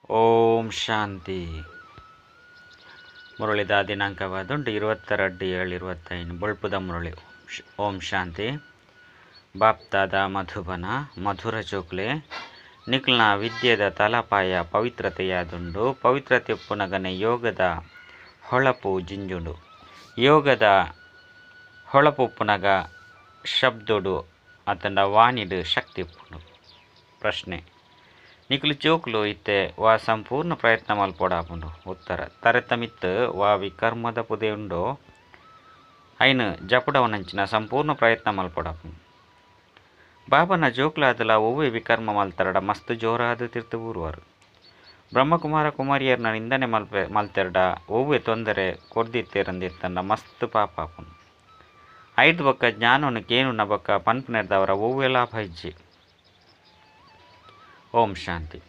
ಓಂ ಶಾಂತಿ. ಮುರಳಿದ ದಿನಾಂಕವಾದುಂಡು 22/7/25. ಬೊಳ್ಪುದ ಮುರಳಿ. ಓಂ ಶಾಂತಿ. ಬಾಪ್ತಾದ, ಮಧುಬನ. ಮಧುರ ಜೋಕ್ಲೆ, ನಿಕ್ಲ್ನ ವಿದ್ಯೆದ ತಲಪಾಯ ಪವಿತ್ರತೆಯಾದುಂಡು. ಪವಿತ್ರತೆ ಉಪ್ಪುನಗನೆ ಯೋಗದ ಹೊಳಪು ಜಿಂಜುಂಡು. ಯೋಗದ ಹೊಳಪು ಉಪ್ಪುನಗ ಶಬ್ದೋಡು ಅತಂಡ ವಾಣಿಡ್ ಶಕ್ತಿ ಉಪ್ಪುಂಡು. ಪ್ರಶ್ನೆ: ನಿಕುಲು ಜೋಕುಲು ಇತ್ತೆ ವಾ ಸಂಪೂರ್ಣ ಪ್ರಯತ್ನ ಮಲ್ಪೊಡಾಪುಂಡು? ಉತ್ತರ: ತರೆತ ಮಿತ್ತ್ ವಾ ವಿಕರ್ಮದ ಪುದೆ ಉಂಡೋ, ಐನ್ ಜಪುಡವನಂಚಿನ ಸಂಪೂರ್ಣ ಪ್ರಯತ್ನ ಮಲ್ಪೊಡಾಪುಂಡು. ಬಾಬನ ಜೋಕ್ಲಾದಲ ಒವ್ವೆ ವಿಕರ್ಮ ಮಲ್ತರಡ ಮಸ್ತ್ ಜೋರಾದ್ ತಿರ್ತು ಬೂರುವರು. ಬ್ರಹ್ಮಕುಮಾರ ಕುಮಾರಿಯರ್ನ ನಿಂದನೆ ಮಲ್ಪೆ ಮಲ್ತೆರ್ಡ, ಒವ್ವೆ ತೊಂದರೆ ಕೊರ್ದಿತ್ತೆರಂದಿತ್ತಂಡ ಮಸ್ತ್ ಪಾಪ ಆಪುಂಡು. ಐದು ಬೊಕ್ಕ ಜ್ಞಾನವನ್ನು ಕೇನುನ ಬೊಕ್ಕ ಪನ್ಪುನೆರ್ದವರ ಒವ್ವೆ ಲಾಭ ಇಜ್ಜಿ. ಓಂ ಶಾಂತಿ.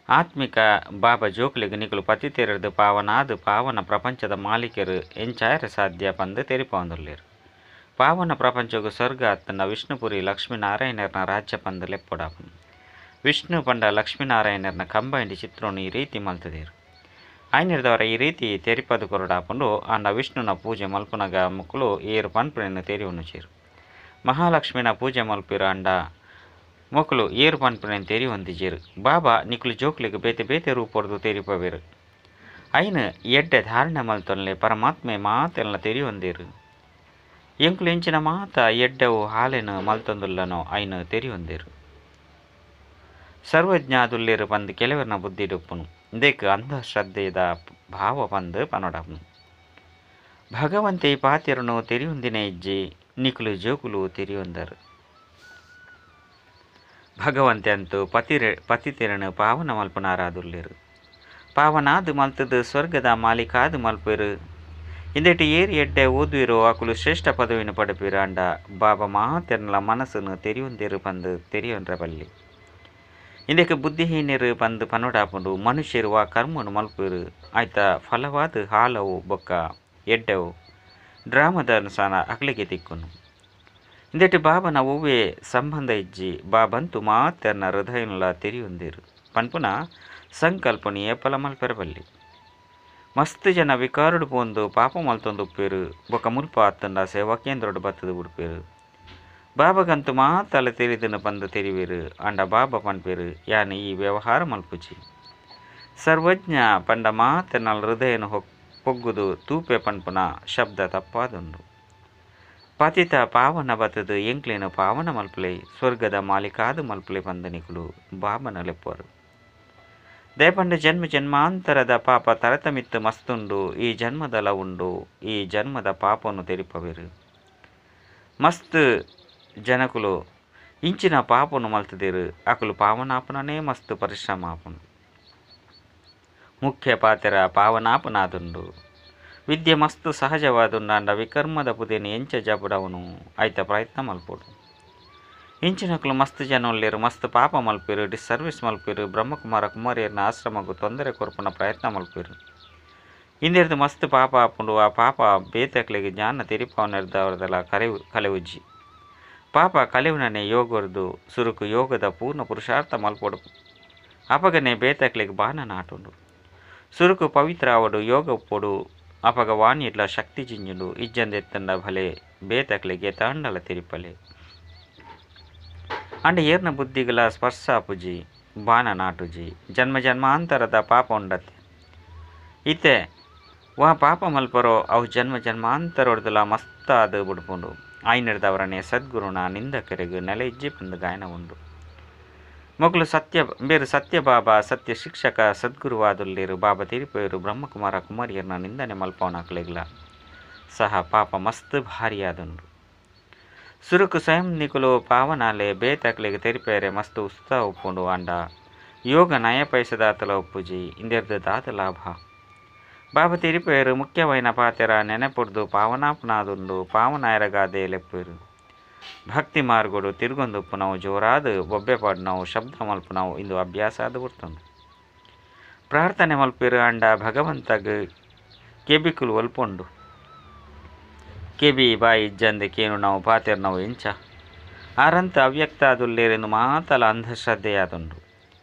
ಆತ್ಮಿಕ ಬಾಬಾ ಜೋಕ್ಲಿಗ್ ನಿಕುಲು ಪತಿತೆರೆರ್ದ್ ಪಾವನಾದ್ ಪಾವನ ಪ್ರಪಂಚದ ಮಾಲೀಕರು ಎಂಚಾಯರೆ ಸಾಧ್ಯ ಪಂದ್ ತೆರಿಪಾವೊಂದುಲ್ಲೆರ್. ಪಾವನ ಪ್ರಪಂಚಗ್ ಸ್ವರ್ಗ ಅತ್ತಂಡ ವಿಷ್ಣುಪುರಿ, ಲಕ್ಷ್ಮೀನಾರಾಯಣೆರ್ನ ರಾಜ್ಯ ಪಂದ್ ಲೆಪ್ಪೊಡಾಪುಂಡು. ವಿಷ್ಣು ಪಂಡ ಲಕ್ಷ್ಮೀನಾರಾಯಣೆರ್ನ ಕಂಬೈಂಡ್ ಚಿತ್ರೊನು ಈ ರೀತಿ ಮಲ್ತುದೆರ್. ಐನೆರ್ದವರ ಈ ರೀತಿ ತೆರಿಪದು ಕೊರೊಡಾಪುಂಡು. ಆಂಡ ವಿಷ್ಣುನ ಪೂಜೆ ಮಲ್ಪುನಗ ಮುಕುಲು ಏರ್ ಪನ್ಪುನೆನ್ ತೆರಿಯೊನುಜೆರ್. ಮಹಾಲಕ್ಷ್ಮಿನ ಪೂಜೆ ಮಲ್ಪುವೆರ್, ಆಂಡ ಮೊಕುಲು ಏರ್ ಪನ್ಪುನೆನ್ ತೆರಿಯೊಂದಿಜೆರ್. ಬಾಬಾ ನಿಕುಲು ಜೋಕ್ಲೆಗ್ ಬೇತೆ ಬೇತೆ ರೂಪೊರ್ದು ತೆರಿಪವೆರ್. ಐನ್ ಎಡ್ಡೆ ಧಾರಣೆ ಮಲ್ತೊನ್ಲೆ. ಪರಮಾತ್ಮೆ ಮಾತೆಲ್ನ ತೆರಿಯೊಂದೆರ್. ಎಂಕುಲು ಎಂಚಿನ ಮಾತ ಎಡ್ಡೆವು ಹಾಲೆನ್ ಮಲ್ತೊಂದುಲ್ಲನೋ, ಐನ್ ತೆರಿಯೊಂದೆರ್. ಸರ್ವಜ್ಞಾದುಲ್ಲೆರ್ ಪಂದ್ ಕೆಲವೆರ್ನ ಬುದ್ಧಿಡ್ ಉಪ್ಪುನು. ಇಂದೆಕ್ ಅಂಧಶ್ರದ್ಧೆದ ಭಾವ ಪಂದ್ ಪನೊಡಾಪುಂಡು. ಭಗವಂತೆ ಈ ಪಾತೆರನು ತೆರಿಯೊಂದಿನ ಇಜ್ಜಿ, ನಿಕುಲು ಜೋಕುಲು ತೆರಿಯೊಂದರ್. ಭಗವಂತೆ ಅಂತೂ ಪತಿರೆ ಪತಿತೆರೆನ್ ಪಾವನ ಮಲ್ಪುನಾರಾದುಲ್ಲೆರ್. ಪಾವನಾದ್ ಮಲ್ತುದು ಸ್ವರ್ಗದ ಮಾಲೀಕಾದ್ ಮಲ್ಪೆರ್. ಇಂದೆಟ್ ಏರ್ ಎಡ್ಡೆ ಓದುವೆರೋ, ಅಕುಲು ಶ್ರೇಷ್ಠ ಪದವಿನ ಪಡೆಪೆರ್. ಆಂಡ ಬಾಬಾ ಮಾತೆರ್ನಲ ಮನಸ್ಸುನು ತೆರಿಯೊಂದೆರ್ ಪಂದ್ ತೆರಿಯೊನ್ರೆ ಬಲ್ಲಿ. ಇಂದೆಕ್ ಬುದ್ಧಿಹೀನೆರ್ ಪಂದ್ ಪನೊಡಾಪುಂಡು. ಮನುಷ್ಯರು ವಾ ಕರ್ಮನು ಮಲ್ಪುವೆರ್, ಆಯ್ತ ಫಲವಾದ್ ಹಾಳವು ಬೊಕ್ಕ ಎಡ್ಡೆವು ಡ್ರಾಮದ ಅನುಸಾರ ಅಕ್ಲೆಗೆ ತಿಕ್ಕುನು. ಇಂದೆಟ್ ಬಾಬನ ಒವ್ವೆ ಸಂಬಂಧ ಇಜ್ಜಿ. ಬಾಬಂತು ಮಾತೆರ್ನ ಹೃದಯನ್ಲ ತೆರಿಯೊಂದೆರ್ ಪನ್ಪುನ ಸಂಕಲ್ಪನು ಏಪಲ ಮಲ್ಪೆರೆ ಬಲ್ಲಿ. ಮಸ್ತ್ ಜನ ವಿಕಾರಡ್ ಪೋಂದು ಪಾಪ ಮಲ್ತೊಂದು ಉಪ್ಪೆರ್. ಬೊಕ್ಕ ಮುಲ್ಪ ಅತ್ತಂಡ ಸೇವಾ ಕೇಂದ್ರಡ್ ಬತ್ತುದು ಬುಡ್ಪೆರ್. ಬಾಬಗಂತು ಮಾತಲ ತೆರಿದನು ಪಂದ್ ತೆರಿವೆರ್. ಆಂಡ ಬಾಬಾ ಪನ್ಪೆರ್, ಯಾನ್ ಈ ವ್ಯವಹಾರ ಮಲ್ಪುಜಿ. ಸರ್ವಜ್ಞ ಪಂಡ ಮಾತೆರ್ನಲ ಹೃದಯನು ಪೊಗ್ಗುದು ತೂಪೆ ಪನ್ಪುನ ಶಬ್ದ ತಪ್ಪಾದುಂಡು. ಪತಿತ ಪಾವನ ಬತ್ತುದು ಎಂಕ್ಲೆನ್ ಪಾವನ ಮಲ್ಪುಲೆ, ಸ್ವರ್ಗದ ಮಾಲೀಕಾದ್ ಮಲ್ಪುಲೆ ಪಂದ್ ನಿಕುಲು ಬಾಬನ ಲೆಪ್ಪುವರು. ದಯಪಂಡ ಜನ್ಮ ಜನ್ಮಾಂತರದ ಪಾಪ ತರೆತ ಮಿತ್ತ್ ಮಸ್ತುಂಡು. ಈ ಜನ್ಮದಲ ಉಂಡು. ಈ ಜನ್ಮದ ಪಾಪನು ತೆರಿಪವೆರ್. ಮಸ್ತ್ ಜನಕುಲು ಇಂಚಿನ ಪಾಪನು ಮಲ್ತುದೆರ್. ಅಕುಲು ಪಾವನಾಪುನನೇ ಮಸ್ತ್ ಪರಿಶ್ರಮ ಆಪುಂಡು. ಮುಖ್ಯ ಪಾತೆರ ಪಾವನಾಪನಾದುಂಡು. ವಿದ್ಯೆ ಮಸ್ತ್ ಸಹಜವಾದುಂಡು. ಆಂಡ ವಿಕರ್ಮದ ಪುದೆನ್ ಎಂಚ ಜಪುಡವನು, ಆಯ್ತ ಪ್ರಯತ್ನ ಮಲ್ಪೊಡು. ಇಂಚಿನಕುಲು ಮಸ್ತ್ ಜನ ಉಲ್ಲೆರ್. ಮಸ್ತ್ ಪಾಪ ಮಲ್ಪೆರ್, ಡಿಸ್ಸರ್ವಿಸ್ ಮಲ್ಪೆರ್, ಬ್ರಹ್ಮಕುಮಾರ ಕುಮಾರಿಯರ್ನ ಆಶ್ರಮಗ್ ತೊಂದರೆ ಕೊರ್ಪುನ ಪ್ರಯತ್ನ ಮಲ್ಪೆರ್. ಇಂದೆರ್ದ್ ಮಸ್ತ್ ಪಾಪ ಆಪುಂಡು. ಆ ಪಾಪ ಬೇತೆಕ್ಲೆಗ್ ಜ್ಞಾನ ತೆರಿಪಾವನೆರ್ದವರದಲ ಕರೆವು ಕಲೆವುಜಿ. ಪಾಪ ಕಲೆವುನನೆ ಯೋಗರ್ದು. ಸುರುಕು ಯೋಗದ ಪೂರ್ಣ ಪುರುಷಾರ್ಥ ಮಲ್ಪೊಡು. ಅಪಗನೆ ಬೇತೆಕ್ಲೆಗ್ ಬಾಣ ನಾಟುಂಡು. ಸುರುಕು ಪವಿತ್ರ ಆವೊಡು, ಯೋಗ ಉಪ್ಪೊಡು. ಅಪಗ ವಾಣಿಡ್ಲ ಶಕ್ತಿ ಜಿಂಜುಂಡು. ಇಜ್ಜಂದೆ ಎತ್ತಂಡ ಭಲೆ ಬೇತೆಕ್ಲೆಗ್ ಏತಾಂಡಲ ತೆರಿಪಲೆ, ಆಂಡ ಏರ್ನ ಬುದ್ಧಿಗಳ ಸ್ಪರ್ಶ ಆಪುಜಿ, ಬಾಣ ನಾಟುಜಿ. ಜನ್ಮ ಜನ್ಮಾಂತರದ ಪಾಪ ಉಂಡತ್ತೆ. ಇತ್ತೆ ವಾ ಪಾಪ ಮಲ್ಪರೋ, ಅವು ಜನ್ಮ ಜನ್ಮಾಂತರೊಡ್ದುಲ ಮಸ್ತಾದ್ ಬುಡ್ಪುಂಡು. ಆಯ್ನೆರ್ದವರನೆ ಸದ್ಗುರುನ ನಿಂದಕರೆಗ್ ನೆಲೆ ಇಜ್ಜಿ ಪಂದ್ ಗಾಯನ ಉಂಡು. ಮೊಕುಲು ಸತ್ಯ ಬೇರು ಸತ್ಯ ಬಾಬಾ, ಸತ್ಯ ಶಿಕ್ಷಕ ಸದ್ಗುರುವಾದುಲ್ಲೆರ್. ಬಾಬಾ ತೆರಿಪೆರ್, ಬ್ರಹ್ಮಕುಮಾರ ಕುಮಾರಿಯರ್ನ ನಿಂದನೆ ಮಲ್ಪವನಕ್ಲೆಗ್ಲ ಸಹ ಪಾಪ ಮಸ್ತ್ ಭಾರಿಯಾದುಂಡು. ಸುರುಕು ಸ್ವಯಂ ನಿಕುಲು ಪಾವನಾಲೆ. ಬೇತಕ್ಲೆಗ್ ತೆರಿಪೇರೆ ಮಸ್ತ್ ಉತ್ಸಾಹ ಉಪ್ಪುಂಡು. ಆಂಡ ಯೋಗ ನಯ ಪೈಸದಾತಲ ಉಪ್ಪುಜಿ. ಇಂದೆರ್ದ್ ದಾದ ಲಾಭ? ಬಾಬಾ ತೆರಿಪೇರು, ಮುಖ್ಯವಾಯಿನ ಪಾತೆರ ನೆನಪುಡ್ದು ಪಾವನಾಪನಾದುಂಡು. ಪಾವನಾಯರಗಾದೆ ಲೆಪ್ಪುವೆರ್. ಭಕ್ತಿ ಮಾರ್ಗೊಡು ತಿರುಗೊಂದುಪ್ಪುನವು, ಜೋರಾದ್ ಬೊಬ್ಬೆ ಪಾಡುನವು, ಶಬ್ದ ಮಲ್ಪುನವು, ಇಂದು ಅಭ್ಯಾಸ ಆದ್ ಬುಡ್ತುಂಡು. ಪ್ರಾರ್ಥನೆ ಮಲ್ಪೆರ್, ಆಂಡ ಭಗವಂತಗ್ ಕೆಬಿಕುಲು ಒಲ್ಪುಂಡು? ಕೆಬಿ ಬಾಯಿ ಇಜ್ಜಂದೆ ಕೇನುನವು, ಪಾತೆರ್ನವು ಎಂಚ? ಆರಂತ ಅವ್ಯಕ್ತ ಆದುಲ್ಲೆರೆಂದು ಮಾತಲ ಅಂಧಶ್ರದ್ಧೆಯಾದುಂಡು.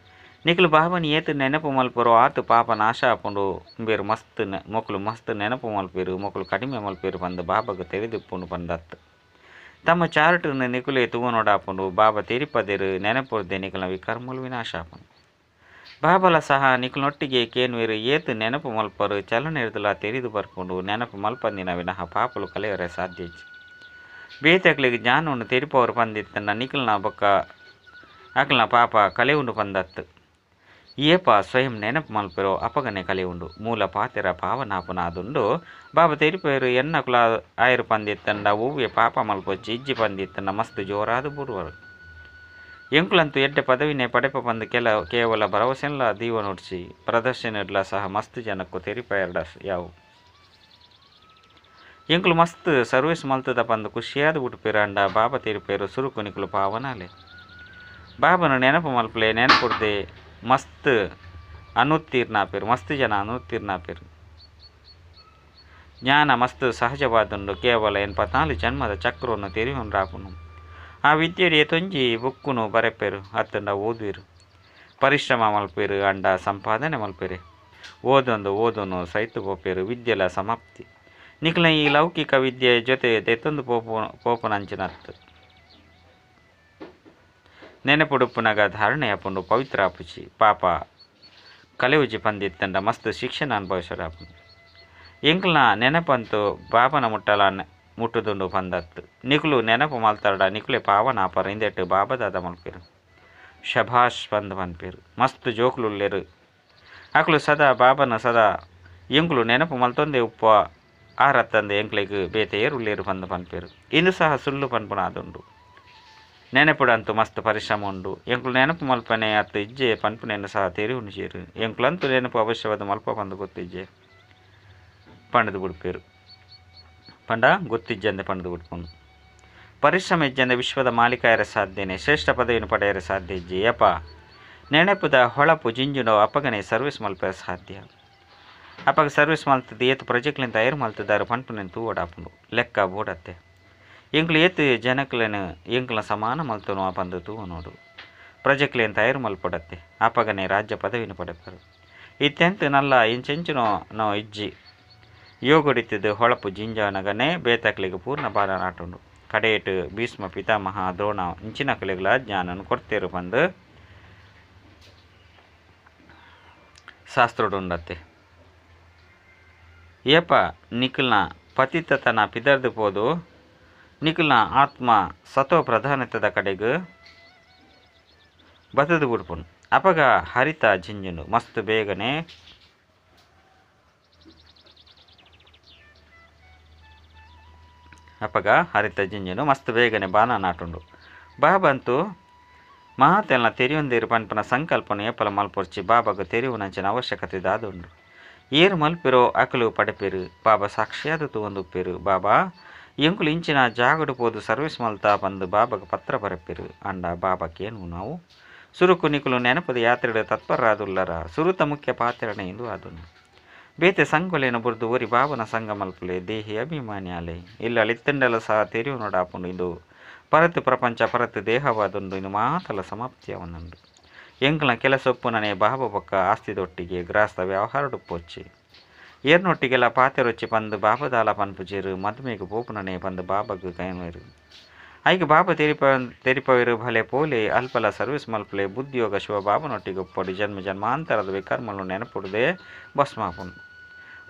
ನಿಕುಲು ಬಾಬನ ಏತ್ ನೆನಪು ಮಲ್ಪರು ಆತು ಪಾಪ ನಾಶ ಆಪುಂಡು ಬೇರು ಮಸ್ತ್ ಮೊಕುಲು ಮಸ್ತ್ ನೆನಪು ಮಲ್ಪೇರು ಮೊಕುಲು ಕಡಿಮೆ ಮಲ್ಪೇರು ಪಂದು ಬಾಬಾಗ ತೆರಿದಿಪ್ಪುಂಡು ಪಂದತ್ತು ತಮ್ಮ ಚಾರ್ಟನ್ನು ನಿಕುಲೆ ತೂವನೋಡಾಪುಂಡು ಬಾಬಾ ತೆರಿಪದೇರು ನೆನಪುರ್ದೆ ನಿಕುಲ ವಿಕರ್ಮಲು ವಿನಾಶ ಆಪುಂಡು ಬಾಬಲ ಸಹ ನಿಕುಲೊಟ್ಟಿಗೆ ಕೇನ್ವೇರು ಏತು ನೆನಪು ಮಲ್ಪರು ಚಲನೆರ್ದಲ ತೆರಿದು ಬರ್ಪುಂಡು ನೆನಪು ಮಲ್ಪಂದಿನ ವಿನಃ ಪಾಪಲು ಕಲೆಯರೆ ಸಾಧ್ಯ ಬೇತಕ್ಲಿಗೆ ಜ್ಞಾನವನ್ನು ತೆರಿಪವರು ಪಂದಿತ್ತನ್ನ ನಿಕುಲ್ನ ಬೊಕ್ಕ ಅಕಲ್ನ ಪಾಪ ಕಲೆಯುಂಡು ಪಂದತ್ತು ಏಪ ಸ್ವಯಂ ನೆನಪು ಮಲ್ಪೆರೋ ಅಪಗನೆ ಕಲೆಯುಂಡು ಮೂಲ ಪಾತೆರ ಪಾವನಾಪುನ ಅದುಂಡು ಬಾಬಾ ತೆರಿಪೇರು ಎನ್ನಕುಲ ಆಯರು ಪಂದಿತ್ತಂಡ ಒವ್ವೆ ಪಾಪ ಮಲ್ಪೊಚ್ಚಿ ಇಜ್ಜಿ ಪಂದಿತ್ತಂಡ ಮಸ್ತ್ ಜೋರಾದ ಬುರುವರು ಎಂಕುಲಂತೂ ಎಡ್ಡೆ ಪದವಿನೇ ಪಡೆಪ ಪಂದು ಕೇವಲ ಭರವಸೆನ್ಲ ದೀವನೊಡ್ಸಿ ಪ್ರದರ್ಶನ ಸಹ ಮಸ್ತ್ ಜನಕ್ಕೂ ತೆರಿಪೆರಡ ಯಾವು ಎಂಕುಲು ಮಸ್ತ್ ಸರ್ವಿಸ್ ಮಲ್ತದ ಪಂದು ಖುಷಿಯಾದ ಬಿಟ್ಟು ಬಾಬಾ ತೆರಿಪೇರು ಸುರುಕು ನಿಕುಲು ಪಾವನಾಲೆ ಬಾಬನ ನೆನಪು ಮಲ್ಪಲೆ ನೆನಪುಡ್ದೆ ಮಸ್ತ್ ಅನುತ್ತೀರ್ಣಾಪೇರು ಮಸ್ತ್ ಜನ ಅನುತ್ತೀರ್ಣಾಪೇರು ಜ್ಞಾನ ಮಸ್ತ್ ಸಹಜವಾದುಂಡು ಕೇವಲ 84 ಜನ್ಮದ ಚಕ್ರವನ್ನು ತೆರಿಯುಂಡ್ರಾಪುನು ಆ ವಿದ್ಯೆಡೆ ತೊಂಜಿ ಬುಕ್ಕುನು ಬರೆಪೇರು ಅತ್ತಂಡ ಓದುವಿರು ಪರಿಶ್ರಮ ಮಲ್ಪೇರು ಅಂಡ ಸಂಪಾದನೆ ಮಲ್ಪೇರು ಓದೊಂದು ಓದೋನು ಸೈತು ಪೋಪೇರು ವಿದ್ಯೆಲ ಸಮಾಪ್ತಿ ನಿಕಲ ಈ ಲೌಕಿಕ ವಿದ್ಯೆ ಜೊತೆ ದೆತ್ತೊಂದು ಪೋಪನಂಚಿನತ್ತು ನೆನಪುಡುಪ್ಪುನಗ ಧಾರಣೆ ಅಪುಂಡು ಪವಿತ್ರ ಆಪುಚಿ ಪಾಪ ಕಲೆವುಜಿ ಪಂದಿತ್ತಂಡ ಮಸ್ತ್ ಶಿಕ್ಷಣ ಅನುಭವಿಸಡಾಪುಂಡು ಎಂಕ್ಲನ ನೆನಪಂತೂ ಬಾಬನ ಮುಟ್ಟಲ ಮುಟ್ಟುದುಂಡು ಪಂದತ್ತು ನಿಕುಲು ನೆನಪು ಮಲ್ತಾರಡ ನಿಕುಲೆ ಪಾವನ ಆಪರ ಇಂದೆಟ್ಟು ಬಾಬದಾದ ಮಲ್ಪೇರು ಶಭಾಷ್ ಪಂದ್ ಪನ್ಪೇರು ಮಸ್ತ್ ಜೋಕುಲುಲ್ಲೇರು ಅಕುಲು ಸದಾ ಬಾಬನ ಸದಾ ಎಂಕುಲು ನೆನಪು ಮಲ್ತೊಂದೇ ಉಪ್ಪ ಆರತ್ತಂದೆ ಎಂಕ್ಲೆಗ್ ಬೇತೆ ಏರುಲ್ಲೇರು ಪಂದ್ ಪನ್ಪೇರು ಇಂದು ಸಹ ಸುಳ್ಳು ಪನ್ಪುನ ಅದುಂಡು ನೆನಪುಡಂತೂ ಮಸ್ತ್ ಪರಿಶ್ರಮ ಉಂಡು ಎಂಕುಲು ನೆನಪು ಮಲ್ಪನೆ ಅತ್ತು ಇಜ್ಜೆ ಪನ್ಪುನೆನ್ನು ಸಹ ತೆರಿಯುಂಡು ಸೇರು ಎಂಕುಲಂತೂ ನೆನಪು ಅವಶ್ಯವಾದ ಮಲ್ಪ ಪಂದು ಗೊತ್ತಿಜ್ಜೆ ಪಂಡದು ಬಿಡ್ಪೇರು ಪಂಡ ಗೊತ್ತಿಜ್ಜಂದೆ ಪಂಡದು ಬಿಡ್ಪುಂಡು ಪರಿಶ್ರಮ ಇಜ್ಜಂದೆ ವಿಶ್ವದ ಮಾಲೀಕಾಯರ ಸಾಧ್ಯನೆ ಶ್ರೇಷ್ಠ ಪದವಿಯನ್ನು ಪಡೆಯರೆ ಸಾಧ್ಯ ಇಜ್ಜೆ ಯಪ್ಪ ನೆನಪುದ ಹೊಳಪು ಜಿಂಜುನೋ ಅಪ್ಪಗನೆ ಸರ್ವಿಸ್ ಮಲ್ಪೆರ ಸಾಧ್ಯ ಅಪ್ಪಗ ಸರ್ವಿಸ್ ಮಲ್ತದ್ದು ಏತು ಪ್ರಜೆಕ್ಲಿಂದ ತಯಾರು ಮಲ್ತದಾರು ಪನ್ಪುನೆನ್ ತೂವಡಾಪುಂಡು ಲೆಕ್ಕ ಬೋಡತ್ತೆ ಎಂಕ್ಲು ಏತು ಜನಕ್ಲೆನು ಎಂಕ್ಲ ಸಮಾನ ಮಲ್ತನು ಆ ಪಂದು ತೂವ ನೋಡು ಪ್ರಜೆಕ್ಲೇನು ತಯಾರು ಮಲ್ಪಡತ್ತೆ ಅಪ್ಪಗನೆ ರಾಜ್ಯ ಪದವಿನ ಪಡೆಪರು ಇತ್ತೆಂತ ನಲ್ಲ ಇಂಚೆಂಚುನೋ ನೋ ಇಜ್ಜಿ ಯೋಗೊಡಿತಿದ್ದು ಹೊಳಪು ಜಿಂಜಾನಗನೆ ಬೇತಕ್ಲಿಗೆ ಪೂರ್ಣ ಬಾಲ ನಾಟುಂಡು ಕಡೆಯೇಟು ಭೀಷ್ಮ ಪಿತಾಮಹ ದ್ರೋಣ ಇಂಚಿನಕಲಿಗಳ ಜ್ಞಾನನು ಕೊಡ್ತೇರು ಬಂದು ಶಾಸ್ತ್ರಡುಂಡತ್ತೆ ಏಪ ನಿಖಲ್ನ ಪತಿತತನ ಪಿದರ್ದು ಪೋದು ನಿಖಲ್ನ ಆತ್ಮ ಸತೋ ಪ್ರಧಾನತದ ಕಡೆಗೆ ಬತದು ಬಿಡ್ಪುನು ಅಪಗ ಹರಿತ ಜಿಂಜುನು ಮಸ್ತ್ ಬೇಗನೆ ಅಪಗ ಹರಿತ ಜಿಂಜುನು ಮಸ್ತ್ ಬೇಗನೆ ಬಾನ ನಾಟುಂಡು ಬಾಬಂತು ಮಹಾತೆಲ್ನ ತೆರಿಯೊಂದಿರು ಪನ್ಪನ ಸಂಕಲ್ಪನ ಏಪಲ ಮಲ್ಪೊರ್ಚಿ ಬಾಬಾಗ ತೆರಿಯುವನಂಚಿನ ಅವಶ್ಯಕತೆ ದಾದುಂಡು ಏರು ಮಲ್ಪಿರೋ ಅಕಲು ಪಡೆಪೇರು ಬಾಬಾ ಸಾಕ್ಷಿಯಾದ ತೂವೊಂದುಪ್ಪೇರು ಬಾಬಾ ಎಂಕುಲು ಇಂಚಿನ ಜಾಗಡು ಪೋದು ಸರ್ವಿಸ್ ಮಲ್ತಾ ಬಂದು ಬಾಬಾಗ ಪತ್ರ ಬರೆಪೇರು ಅಂಡ ಬಾಬಾಕೇನು ನಾವು ಸುರುಕು ನಿಕುಲು ನೆನಪದ ಯಾತ್ರೆಡು ತತ್ಪರಾದುಲ್ಲರ ಸುರುತ ಮುಖ್ಯ ಪಾತ್ರಣ ಎಂದು ಆದುನು ಬೇತೆ ಸಂಗೊಲೇನು ಬುರ್ದು ಒರಿ ಬಾಬನ ಸಂಘ ಮಲ್ಪುಲೆ ದೇಹಿ ಅಭಿಮಾನ್ಯಾಲೆ ಇಲ್ಲ ಲಿತ್ತಂಡಲ ಸಹ ತೆರಿಯು ನೋಡಾಪುಂಡು ಇಂದು ಪರತು ಪ್ರಪಂಚ ಪರತು ದೇಹವಾದುಂಡು ಇನ್ನು ಮಾತಲ ಸಮಾಪ್ತಿಯವನ್ನುಂಡು ಎಂಕ್ಲ ಕೆಲಸೊಪ್ಪುನನೆ ಬಾಬ ಬೊಕ್ಕ ಆಸ್ತಿದೊಟ್ಟಿಗೆ ಗ್ರಾಸ್ತ ವ್ಯವಹಾರಡುಪ್ಪೊಚ್ಚಿ ಏರ್ನೊಟ್ಟಿಗೆಲ್ಲ ಪಾತೆರೊಚ್ಚಿ ಪಂದು ಬಾಬದಾಲ ಪನ್ಪುಜೇರು ಮದುಮೆಗೆ ಪೋಪುನನೆ ಪಂದು ಬಾಬಗ್ ಕೈಮೇರು ಐಗೆ ಬಾಬ ತೆರಿಪವೇರು ಭಲೆ ಪೋಲೆ ಅಲ್ಪಲ ಸರ್ವಿಸ್ ಮಲ್ಪಲೆ ಬುದ್ಧಿಯೋಗ ಶಿವ ಬಾಬನೊಟ್ಟಿಗೆ ಒಪ್ಪಡು ಜನ್ಮ ಜನ್ಮಾಂತರದ ವಿಕರ್ಮಲು ನೆನಪುಡದೆ ಭಸ್ಮಾಪುನು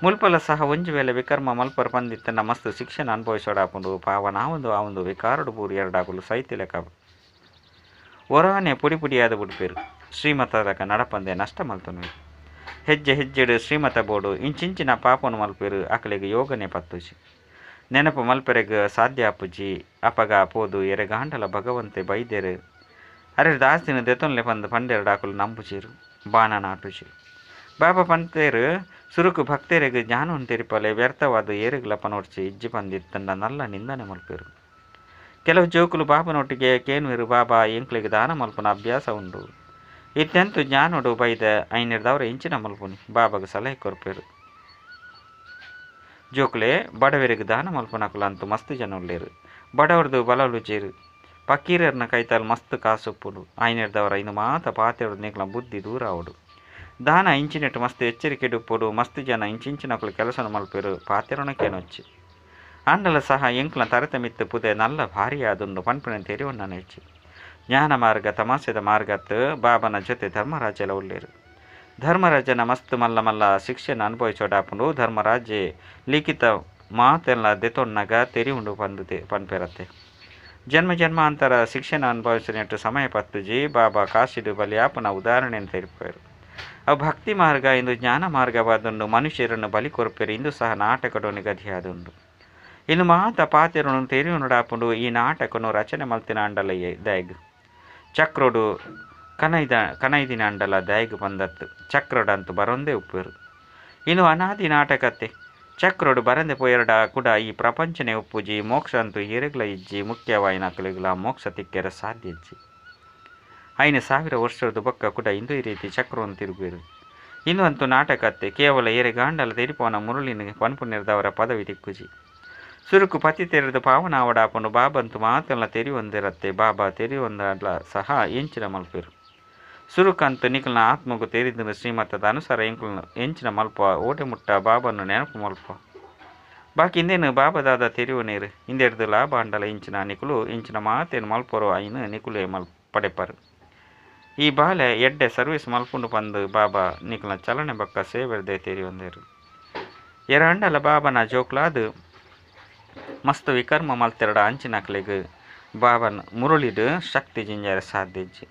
ಮುಲ್ಪಲ ಸಹ ಒಂಜಿ ವೇಳೆ ವಿಕರ್ಮ ಮಲ್ಪರ್ ಪಂದಿತ್ತನ ಮಸ್ತ್ ಶಿಕ್ಷಣ ಅನುಭವಿಸೋಡಾಪುಂಡು ಪಾವನಾವೊಂದು ಆ ಒಂದು ವಿಕಾರಡು ಬೂರು ಎರಡಾಕುಲು ಸೈತಿಲೆಕ ಒರಾನೆ ಪುಡಿ ಪುಡಿಯಾದ ಬಿಡ್ಪೇರು ಶ್ರೀಮತದಕ ನಡಪಂದೆ ನಷ್ಟ ಮಲ್ತನು ಹೆಜ್ಜೆ ಹೆಜ್ಜೆಡು ಶ್ರೀಮತ ಬೋಡು ಇಂಚಿಂಚಿನ ಪಾಪನು ಮಲ್ಪೇರು ಅಕಲಿಗೆ ಯೋಗನೆ ಪತ್ತುಜಿ ನೆನಪು ಮಲ್ಪೆರೆಗ್ ಸಾಧ್ಯ ಅಪ್ಪುಜಿ ಅಪಗ ಪೋದು ಎರೆಗಾಂಡಲ ಭಗವಂತೆ ಬೈದೇರು ಅರೆ ದಾಸ್ತಿನ ದೆತೊನ್ಲೆ ಪಂದು ಪಂಡೆರಡಾಕುಲು ನಂಬುಜೀರು ಬಾಣ ನಾಟುಜಿ ಬಾಬಾ ಪಂತೇರು ಸುರುಕು ಭಕ್ತರಿಗೆ ಜ್ಞಾನವನ್ನು ತೆರಿಪಲೆ ವ್ಯರ್ಥವಾದ ಏರುಗಳ ಪನೋಡ್ಚಿ ಇಜ್ಜಿ ಪಂದಿತ್ತಂಡ ನಲ್ಲ ನಿಂದನೆ ಮಲ್ಪೇರು ಕೆಲವು ಜೋಕುಲು ಬಾಬನೊಟ್ಟಿಗೆ ಕೇನ್ವೇರು ಬಾಬಾ ಎಂಕ್ಲಿಗೆ ದಾನ ಮಲ್ಪನ ಅಭ್ಯಾಸ ಉಂಡು ಇತ್ತೆಂತು ಜ್ಞಾನೋಡು ಬೈದ ಐನಿರ್ದವರ ಇಂಚಿನ ಮಲ್ಪುನಿ ಬಾಬಾಗ ಸಲಹೆ ಕೊರ್ಪೇರು ಜೋಕುಲೆ ಬಡವರಿಗೆ ದಾನ ಮಲ್ಪನಕುಲು ಅಂತೂ ಮಸ್ತ್ ಜನ ಉಳ್ಳೇರು ಬಡವರದು ಬಲಲು ಜೇರು ಪಕೀರರ್ನ ಕೈತಾಲ್ ಮಸ್ತ್ ಕಾಸುಪ್ಪುಂಡು ಆಯ್ನೆರ್ದವರ ಇಂದು ಮಾತ ಪಾತೆರೊಡು ನಿಕ್ಲ ಬುದ್ಧಿ ದೂರ ಆವೊಡು ದಾನ ಇಂಚಿನೆಟ್ ಮಸ್ತ್ ಎಚ್ಚರಿಕೆ ಉಪ್ಪೊಡು ಮಸ್ತ್ ಜನ ಇಂಚಿಂಚಿನಕುಲು ಕೆಲಸನ ಮಲ್ಪೆರು ಪಾತೆರೊನ ಕೇನೊಚ್ಚಿ ಆಂಡಲ ಸಹ ಎಂಕ್ಲ ತರತ ಮಿತ್ತು ಪುದೆ ನಲ್ಲ ಭಾರಿಯಾದುಂಡು ಪನ್ಪಿನ ತೆರಿಯೊನ್ನ ಹೆಚ್ಚಿ ಜ್ಞಾನ ಮಾರ್ಗ ತಮಾಸೆದ ಮಾರ್ಗತ್ ಬಾಬನ ಜೊತೆ ಧರ್ಮರಾಜೆಲ ಉಲ್ಲೇರು ಧರ್ಮರಾಜನ ಮಸ್ತ್ ಮಲ್ಲ ಮಲ್ಲ ಶಿಕ್ಷೆನ ಅನುಭವಿಸೋಡಾಪುಂಡು ಧರ್ಮರಾಜೆ ಲಿಖಿತ ಮಾತೆಲ್ಲ ದೆತೊನ್ನಗ ತೆರಿಯುಂಡು ಪಂದು ಪನ್ಪೆರತ್ತೆ ಜನ್ಮ ಜನ್ಮಾಂತರ ಶಿಕ್ಷಣ ಅನುಭವಿಸಿನಟ್ಟು ಸಮಯ ಪತ್ತುಜಿ ಬಾಬಾ ಕಾಶಿಡು ಬಲಿಯಾಪನ ಉದಾಹರಣೆಯನ್ನು ತೆರಿಪೇರು ಅವು ಭಕ್ತಿ ಮಾರ್ಗ ಇಂದು ಜ್ಞಾನ ಮಾರ್ಗವಾದುಂಡು ಮನುಷ್ಯರನ್ನು ಬಲಿ ಕೊರ್ಪೆರು ಇಂದು ಸಹ ನಾಟಕಡು ನಿಗದಿಯಾದುಂಡು ಇನ್ನು ಮಾತ ಪಾತೆರನು ತೆರಿಯುಂಡಾಪುಂಡು ಈ ನಾಟಕನು ರಚನೆ ಮಲ್ತಿನ ಅಂಡಲ ದಯಗ್ ಚಕ್ರೋಡು ಕನೈದಿನ ಅಂಡಲ ದಯಗ್ ಬಂದತ್ತು ಚಕ್ರೋಡಂತು ಬರೊಂದೇ ಉಪ್ಪೇರು ಇನ್ನು ಅನಾದಿ ನಾಟಕತ್ತೆ ಚಕ್ರೋಡು ಬರಂದೆ ಪೋಯರಡ ಕೂಡ ಈ ಪ್ರಪಂಚನೇ ಉಪ್ಪುಜಿ ಮೋಕ್ಷ ಅಂತೂ ಎರೆಗ್ಲ ಇಜ್ಜಿ ಮುಖ್ಯವಾಯಿನ ಕಲಿಗ್ಲ ಮೋಕ್ಷ ತಿಕ್ಕೆರ ಸಾಧ್ಯ ಇಜ್ಜಿ 5000 ವರ್ಷದ ಬೊಕ್ಕ ಕೂಡ ಇಂದು ಈ ರೀತಿ ಚಕ್ರವನ್ನು ತಿರುಗುವರು ಇನ್ನು ಅಂತೂ ನಾಟಕತ್ತೆ ಕೇವಲ ಎರೆಗಾಂಡಲ ತೆರಿಪೋನ ಮುರುಳಿನ ಪನ್ಪುನಿರ್ದವರ ಪದವಿ ತಿಕ್ಕುಜಿ ಸುರುಕು ಪತಿ ತೆರೆದು ಪಾವನ ಅವಡಾಪನು ಬಾಬಂತು ಮಾತೆಲ್ಲ ತೆರಿಯೊಂದಿರತ್ತೆ ಬಾಬಾ ತೆರಿಯೊಂದಲ್ಲ ಸಹ ಎಂಚಿನ ಮಲ್ಪೇರು ಸುರುಕಂತು ನಿಖಲ್ನ ಆತ್ಮಗೂ ತೇರಿದ ಶ್ರೀಮತದ ಅನುಸಾರ ಎಂಕುಲ್ನ ಎಂಚಿನ ಮಲ್ಪ ಓಟೆ ಮುಟ್ಟ ಬಾಬನ್ನು ನೆನಪು ಮಲ್ಪ ಬಾಕಿ ಇಂದೇನು ಬಾಬದಾದ ತೆರಿಯುವ ನೀರು ಹಿಂದೆಡ್ದು ಲಾಭ ಅಂಡಲ ಇಂಚಿನ ನಿಕುಲು ಇಂಚಿನ ಮಾತೇನು ಮಲ್ಪರೋ ಐನು ನಿಕುಲೇ ಮಲ್ ಪಡೆಪರು ಈ ಬಾಲೆ ಎಡ್ಡೆ ಸರ್ವಿಸ್ ಮಲ್ಪುಂಡು ಪಂದು ಬಾಬಾ ನಿಕುಲ್ನ ಚಲನೆ ಬಕ್ಕ ಸೇವೆರ್ದೆ ತೆರಿಯೊಂದೇರು ಎರ ಅಂಡಲ ಬಾಬನ ಜೋಕ್ಲಾದು ಮಸ್ತ್ ವಿಕರ್ಮ ಮಲ್ತೆರಡ ಅಂಚಿನಕ್ಲೆಗ್ ಬಾಬನ್ ಮುರುಳಿಡು ಶಕ್ತಿ ಜಿಂಜರ ಸಾಧ್ಯಜ್ಜಿ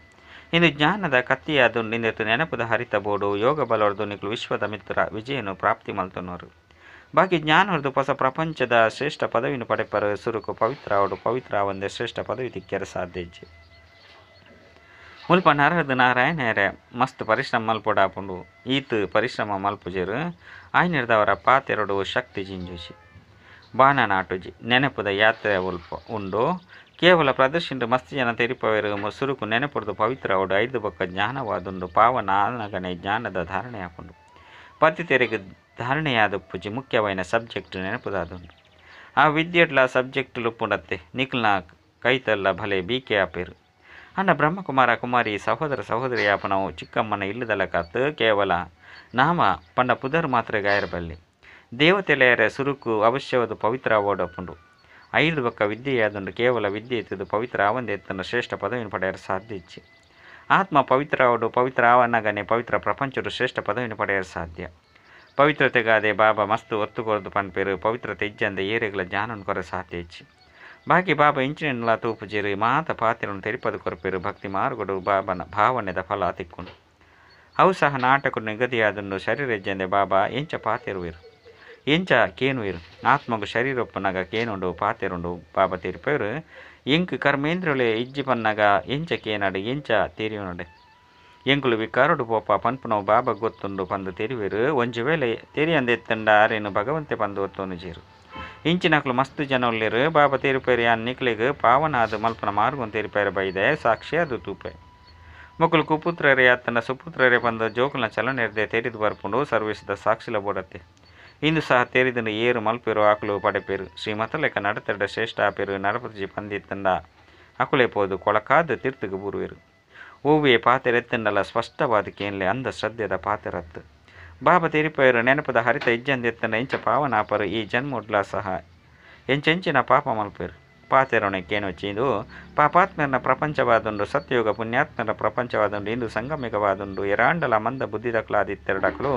ಇಂದು ಜ್ಞಾನದ ಕತ್ತಿಯಾದುಂಡು ಇಂದೆತ್ತು ನೆನಪುದ ಹರಿತ ಬೋಡು ಯೋಗ ಬಲವರ್ದು ನಿಕ್ಲು ವಿಶ್ವದ ಮಿತ್ರ ವಿಜಯನು ಪ್ರಾಪ್ತಿ ಮಲ್ತನೋರು ಬಾಕಿ ಜ್ಞಾನವರ್ದು ಹೊಸ ಪ್ರಪಂಚದ ಶ್ರೇಷ್ಠ ಪದವಿನ ಪಡೆಪರು ಸುರುಕು ಪವಿತ್ರ ಅವಡು ಪವಿತ್ರ ಒಂದೇ ಶ್ರೇಷ್ಠ ಪದವಿ ತಿಕ್ಕೆರ ಸಾಧ್ಯಜ್ಜಿ ಮುಲ್ಪ ನರಹದ ನಾರಾಯಣರೆ ಮಸ್ತ್ ಪರಿಶ್ರಮ ಮಲ್ಪೊಡಾಪುಂಡು ಈತ್ ಪರಿಶ್ರಮ ಮಲ್ಪುಜೆರು ಆಯ್ನಿರ್ದವರ ಪಾತೆರಡು ಶಕ್ತಿ ಜಿಂಜುಜಿ ಬಾಣ ನಾಟುಜಿ ನೆನಪುದ ಯಾತ್ರೆ ಉಲ್ಪ ಉಂಡು ಕೇವಲ ಪ್ರದರ್ಶನ ಮಸ್ತ್ ಜನ ತೆರಿಪವೇರು ಸುರುಕು ನೆನಪುಡ್ದು ಪವಿತ್ರ ಅವಡು ಐದು ಬೊಕ್ಕ ಜ್ಞಾನವಾದುಂಡು ಪಾವನ ಆನಗನೆ ಜ್ಞಾನದ ಧಾರಣೆ ಆಪುಂಡು ಪತಿ ತೆರೆಗೆ ಧಾರಣೆಯಾದ ಪೂಜೆ ಮುಖ್ಯವಾಯಿನ ಸಬ್ಜೆಕ್ಟ್ ನೆನಪುದಾದುಂಡು ಆ ವಿದ್ಯೆಡ್ಲ ಸಬ್ಜೆಕ್ಟ್ ಲುಪ್ಪುಂಡತ್ತೆ ನಿಕ್ಲ್ನ ಕೈತಲ್ಲ ಭಲೆ ಬೀಕೆ ಆಪೇರು ಅಣ್ಣ ಬ್ರಹ್ಮಕುಮಾರ ಕುಮಾರಿ ಸಹೋದರ ಸಹೋದರಿ ಆಪನವು ಚಿಕ್ಕಮ್ಮನ ಇಲ್ಲದಲಕತ್ತು ಕೇವಲ ನಾಮ ಪಂಡ ಪುದರ್ ಮಾತ್ರ ಗಾಯರಬಲ್ಲಿ ದೇವತೆಲೆಯರ ಸುರುಕು ಅವಶ್ಯವಾದ ಪವಿತ್ರ ಓಡಪುಂಡು ಐದು ಬಕ್ಕ ವಿದ್ಯೆಯಾದುಂಡು ಕೇವಲ ವಿದ್ಯೆ ಇತ್ತದು ಪವಿತ್ರ ಆವಂದೆ ತನ್ನ ಶ್ರೇಷ್ಠ ಪದವಿನ ಪಡೆಯಲು ಸಾಧ್ಯ ಇಚ್ಛೆ ಆತ್ಮ ಪವಿತ್ರ ಅವಡು ಪವಿತ್ರ ಆವನಗನೆ ಪವಿತ್ರ ಪ್ರಪಂಚಡು ಶ್ರೇಷ್ಠ ಪದವಿನ ಪಡೆಯಲು ಸಾಧ್ಯ ಪವಿತ್ರತೆಗಾದೆ ಬಾಬಾ ಮಸ್ತು ಒತ್ತು ಕೊರದು ಪನ್ಪೇರು ಪವಿತ್ರತೆ ಇಜ್ಜಂದೆ ಏರೆಗಳ ಜ್ಞಾನನ್ ಕೊರ ಸಾಧ್ಯ ಇಚ್ಛೆ ಬಾಕಿ ಬಾಬಾ ಇಂಚಿನೆಲ್ಲ ತೂಪುಜೇರು ಮಾತ ಪಾತ್ರನು ತೆರಿಪದು ಕೊರಪೇರು ಭಕ್ತಿ ಮಾರ್ಗಡು ಬಾಬನ ಭಾವನೆದ ಫಲ ತಿಕ್ಕೊಂಡು ಅವು ಸಹ ನಾಟಕ ನಿಗದಿಯಾದುಂಡು ಶರೀರ ಇಜ್ಜಂದೆ ಬಾಬಾ ಎಂಚ ಪಾತೆರುವಿರು ಎಂಚ ಕೇನುವಿರು ಆತ್ಮಗು ಶರೀರೊಪ್ಪನಗ ಕೇನುಂಡು ಪಾತೆರುಂಡು ಬಾಬಾ ತೀರ್ಪೇರು ಎಂಕ್ ಕರ್ಮೇಂದ್ರಲೆ ಇಜ್ಜಿ ಪನ್ನಗ ಎಂಚ ಕೇನಾಡು ಎಂಚ ತೇರಿಯುನಡೆ ಎಂಕುಲು ವಿಕಾರಡು ಪೋಪ ಪನ್ಪುನವು ಬಾಬಾ ಗೊತ್ತುಂಡು ಪಂದು ತೆರಿವೇರು ಒಂಜಿ ವೇಳೆ ತೆರಿಯಂದೆತ್ತಂಡ ಆರೇನು ಭಗವಂತೆ ಪಂದು ಒತ್ತೊಂದು ಜೇರು ಇಂಚಿನಕ್ಲು ಮಸ್ತ್ ಜನ ಉಲ್ಲೇರು ಬಾಬಾ ತೇರಿಪೇರು ಯಾನ್ ನಿಕ್ಲೆಗ್ ಪಾವನಾದ ಮಲ್ಪನ ಮಾರ್ಗನ್ ತೇರಿಪೇರು ಬೈದೆ ಸಾಕ್ಷಿಯಾದ ತೂಪೆ ಮೊಕುಲು ಕುಪುತ್ರರೇ ಆತನ ಸುಪುತ್ರರೇ ಪಂದು ಜೋಕುಲ್ನ ಚಲನೆರ್ದೆ ತೆರಿದು ಬರ್ಪುಂಡು ಸರ್ವಿಸ್ದ ಸಾಕ್ಷಿಲ ಬೋಡತ್ತೆ ಇಂದು ಸಹ ತೇರಿದನು ಏರು ಮಲ್ಪೇರು ಆಕಲು ಪಡೆಪೇರು ಶ್ರೀಮತಲೆಕ್ಕ ನಡತೆರಡ ಶ್ರೇಷ್ಠ ಆಪೇರು ನರಪತಿಜಿ ಪಂದಿತ್ತಂಡ ಅಕುಲೆ ಪೋದು ಕೊಳಕಾದ ತೀರ್ಥಗೆ ಬೂರುವೇರು ಓವಿಯೆ ಪಾತೆರೆತ್ತಂಡಲ ಸ್ಪಷ್ಟವಾದ ಕೇನ್ಲೆ ಅಂದ ಶ್ರದ್ಧೆದ ಪಾತೆರತ್ತು ಬಾಬಾ ತೆರಿಪೇರು ನೆನಪದ ಹರಿತ ಇಜ್ಜಂದೆತ್ತಂಡ ಇಂಚ ಪಾವನಾಪರು ಈ ಜನ್ಮುಡ್ಲ ಸಹ ಎಂಚೆಂಚಿನ ಪಾಪ ಮಲ್ಪೇರು ಪಾತೆರೊಣೆ ಕೇನೊಚ್ಚಿಂದು ಪಾಪಾತ್ಮನ ಪ್ರಪಂಚವಾದುಂಡು ಸತ್ಯಯುಗ ಪುಣ್ಯಾತ್ಮನ ಪ್ರಪಂಚವಾದುಂಡು ಇಂದು ಸಂಗಮಿಕವಾದುಂಡು ಎರಾಂಡಲ ಮಂದ ಬುದ್ಧಿದಕ್ಲಾದಿತ್ತೆರಡಕ್ಲು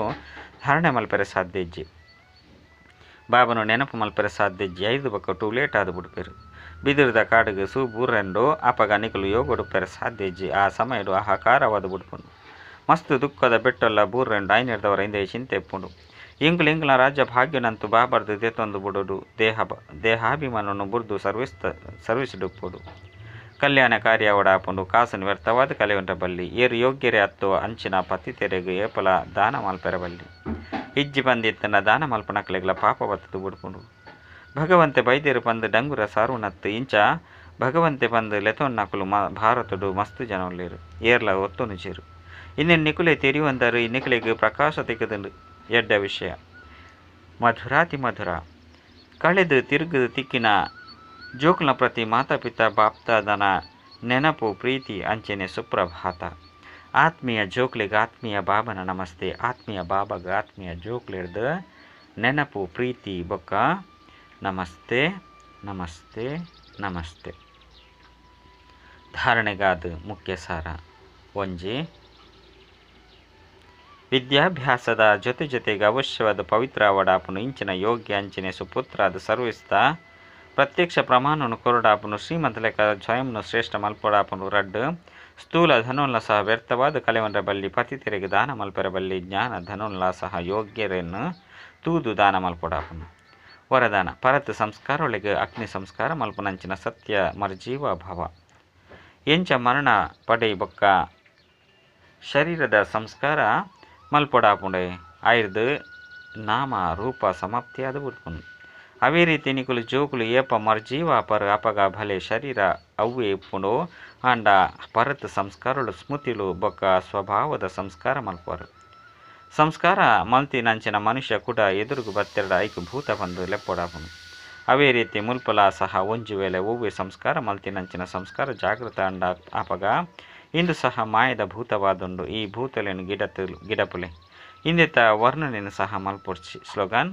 ಧಾರಣೆ ಮಲ್ಪೆರೆ ಸಾಧ್ಯ ಇಜ್ಜಿ ಬಾಬನು ನೆನಪು ಮಲ್ಪೆರೆ ಸಾಧ್ಯ ಇಜ್ಜಿ ಐದು ಬೊಕ್ಕ ಟೂ ಲೇಟ್ ಆದ್ ಬುಡ್ಪೆರು ಬಿದಿರದ ಕಾಡುಗು ಸೂ ಬೂರೆಂಡು ಅಪಗ ನಿಕುಲು ಯೋಗಡುಪ್ಪೆರೆ ಸಾಧ್ಯ ಇಜ್ಜಿ ಆ ಸಮಯಡು ಆಹಾಕಾರವಾದ ಬುಡ್ಪುಂಡು ಮಸ್ತ್ ದುಃಖದ ಬೆಟ್ಟಲ್ಲ ಬೂರೆಂಡು ಐನೆರ್ದವರ ಹಿಂದೆ ಚಿಂತೆ ಇಪ್ಪುಂಡು ಇಂಗ್ಲ ಇಂಗ್ಲ ರಾಜ್ಯ ಭಾಗ್ಯನಂತು ಬಾಬರ್ದು ದೇತೊಂದು ಬುಡುಡು ದೇಹಾಭಿಮಾನವನ್ನು ಬುರ್ದು ಸರ್ವಿಸ್ ಡುಪ್ಪುಡು ಕಲ್ಯಾಣ ಕಾರ್ಯ ಆಪುಂಡು ಕಾಸನ್ನು ವ್ಯರ್ಥವಾದ ಕಲೆಯುಂಟ ಬಲ್ಲಿ ಏರು ಯೋಗ್ಯರೇ ಅತ್ತು ಅಂಚಿನ ಪತಿ ತೆರೆಗು ಏಪಲ ದಾನ ಮಲ್ಪೆರ ಬಲ್ಲಿ ಇಜ್ಜಿ ಬಂದಿತ್ತನ ದಾನ ಮಲ್ಪನಕ್ಲೆಗ್ಲ ಪಾಪ ಬತ್ತದು ಬುಡ್ಪುಂಡು ಭಗವಂತೆ ಬೈದೇರು ಪಂದು ಡಂಗುರ ಸಾರುನತ್ತು ಇಂಚ ಭಗವಂತೆ ಪಂದು ಲೆತೊನ್ನಕುಲು ಭಾರತಡು ಮಸ್ತು ಜನ ಉಲ್ಲೇರು ಏರ್ಲ ಒತ್ತೊನು ಚೇರು ಇನ್ನೆನ್ ನಿಕುಲೆ ತೆರಿಯುವಂದರು ಈ ನಿಕುಲೆಗ್ ಪ್ರಕಾಶ ತಿಕ್ಕದುಂಡು ಎಡ್ಡ ವಿಷಯ ಮಧುರಾತಿ ಮಧುರ ಕಳೆದು ತಿರುಗು ತಿಕ್ಕಿನ ಜೋಕುಲ್ನ ಪ್ರತಿ ಮಾತಾಪಿತಾ ಬಾಪ್ತಾದನ ನೆನಪು ಪ್ರೀತಿ ಅಂಚನೆ ಸುಪ್ರಭಾತ. ಆತ್ಮೀಯ ಜೋಕ್ಲೆಗ್ ಆತ್ಮೀಯ ಬಾಬನ ನಮಸ್ತೆ. ಆತ್ಮೀಯ ಬಾಬಗ ಆತ್ಮೀಯ ಜೋಕ್ಲೆರ್ದ್ ನೆನಪು ಪ್ರೀತಿ ಬೊಕ್ಕ ನಮಸ್ತೆ ನಮಸ್ತೆ ನಮಸ್ತೆ. ಧಾರಣೆಗಾದ ಮುಖ್ಯ ಸಾರ. ಒಂಜಿ, ವಿದ್ಯಾಭ್ಯಾಸದ ಜೊತೆ ಜೊತೆಗೆ ಅವಶ್ಯವಾದ ಪವಿತ್ರ ಅವಡಾಪುನು ಇಂಚಿನ ಯೋಗ್ಯ ಅಂಚಿನ ಸುಪುತ್ರಾದ ಸರ್ವಿಸ್ತ ಪ್ರತ್ಯಕ್ಷ ಪ್ರಮಾಣನು ಕೊರಡಾಪುನು ಶ್ರೀಮಂತ ಲೆಕ್ಕ ಸ್ವಯಂನು ಶ್ರೇಷ್ಠ ಮಲ್ಪಡಾಪುನು. ರಡ್ಡ್, ಸ್ಥೂಲ ಧನುಲ್ಲ ಸಹ ವ್ಯರ್ಥವಾದ ಕಲೆವನ್ರ ಬಲ್ಲಿ ಪತಿತೆರೆಗೆ ದಾನ ಮಲ್ಪೆರ ಬಲ್ಲಿ ಜ್ಞಾನ ಧನುಲ್ಲ ಸಹ ಯೋಗ್ಯರನ್ನು ತೂದು ದಾನ ಮಲ್ಪಡಾಪುನು. ವರದಾನ ಪರತ್ ಸಂಸ್ಕಾರೊಳಗೆ ಅಗ್ನಿ ಸಂಸ್ಕಾರ ಮಲ್ಪುನಂಚಿನ ಸತ್ಯ ಮರ್ಜೀವ ಭಾವ ಎಂಚ ಮರಣ ಪಡೆ ಬೊಕ್ಕ ಶರೀರದ ಸಂಸ್ಕಾರ ಮಲ್ಪೊಡಾಪುಂಡೆ ಆಯ್ದು ನಾಮ ರೂಪ ಸಮಾಪ್ತಿಯಾದ ಬುಡ್ಪುಂಡು. ಅವೇ ರೀತಿ ನಿಕುಲು ಜೋಕುಲು ಏಪ ಮರ್ಜೀವ ಪರ್ ಅಪಗ ಭಲೆ ಶರೀರ ಅವ್ವೇ ಇಪ್ಪುಂಡು ಆಂಡ ಪರತ್ ಸಂಸ್ಕಾರಳು ಸ್ಮೃತಿಲು ಬೊಕ್ಕ ಸ್ವಭಾವದ ಸಂಸ್ಕಾರ ಮಲ್ಪರು. ಸಂಸ್ಕಾರ ಮಲ್ತಿನಂಚಿನ ಮನುಷ್ಯ ಕೂಡ ಎದುರುಗು ಬತ್ತೆರಡ ಐಕ್ ಭೂತ ಬಂದು ಲೆಪ್ಪೊಡಾಪುಂಡು. ಅವೇ ರೀತಿ ಮುಲ್ಪಲ ಸಹ ಒಂಜಿ ವೇಳೆ ಒವ್ವೆ ಸಂಸ್ಕಾರ ಮಲ್ತಿನಂಚಿನ ಸಂಸ್ಕಾರ ಜಾಗೃತ ಅಂಡ ಆಪಗ ಇಂದು ಸಹ ಮಾಯದ ಭೂತವಾದುಂಡು. ಈ ಭೂತಲೆನು ಗಿಡಪುಲೆ ಇಂದಿತ ವರ್ಣನೆಯನ್ನು ಸಹ ಮಲ್ಪೊಡ್ಚಿ. ಸ್ಲೋಗನ್: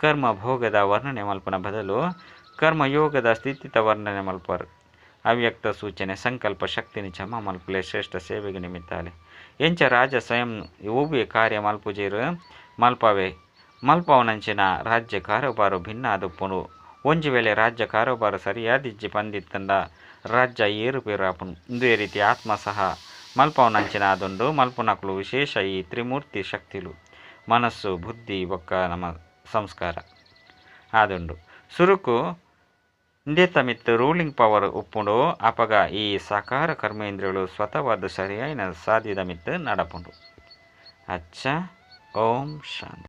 ಕರ್ಮ ಭೋಗದ ವರ್ಣನೆ ಮಲ್ಪನ ಬದಲು ಕರ್ಮಯೋಗದ ಸ್ಥಿತಿತ ವರ್ಣನೆ ಮಲ್ಪರು. ಅವ್ಯಕ್ತ ಸೂಚನೆ: ಸಂಕಲ್ಪ ಶಕ್ತಿನಿ ಜಮಾ ಮಲ್ಪುಲೆ ಶ್ರೇಷ್ಠ ಸೇವೆಗೆ ನಿಮಿತ್ತಾಲೆ. ಎಂಚ ರಾಜ ಸ್ವಯಂ ಒವ್ವೆ ಕಾರ್ಯ ಮಲ್ಪುಜೇರು ಮಲ್ಪವೆ ಮಲ್ಪವನಂಚಿನ ರಾಜ್ಯ ಕಾರೋಬಾರು ಭಿನ್ನ ಆದುಪ್ಪುಂಡು. ಒಂಜಿ ವೇಳೆ ರಾಜ್ಯ ಕಾರೋಬಾರು ಸರಿಯಾದಿಜ್ಜಿ ಪಂದಿತ್ತಂಡ ರಾಜ್ಯ ಏರುಪೇರು ಆಪುಂಡು. ಇಂದುವೆ ರೀತಿ ಆತ್ಮ ಸಹ ಮಲ್ಪವನಂಚಿನ ಆದುಂಡು. ಮಲ್ಪುನಕುಲು ವಿಶೇಷ ಈ ತ್ರಿಮೂರ್ತಿ ಶಕ್ತಿಲು ಮನಸ್ಸು ಬುದ್ಧಿ ಬೊಕ್ಕ ನಮ್ಮ ಸಂಸ್ಕಾರ ಆದುಂಡು. ಸುರುಕು ಇಂದೆತ ಮಿತ್ತು ರೂಲಿಂಗ್ ಪವರ್ ಉಪ್ಪುಂಡು. ಅಪಗ ಈ ಸಾಕಾರ ಕರ್ಮೇಂದ್ರಿಯಗಳು ಸ್ವತಃವಾದ ಸರಿಯಾಯಿನ ಸಾಧ್ಯದ ಮಿತ್ತು ನಡಪುಂಡು. ಅಚ್ಚ, ಓಂ ಶಾಂತಿ.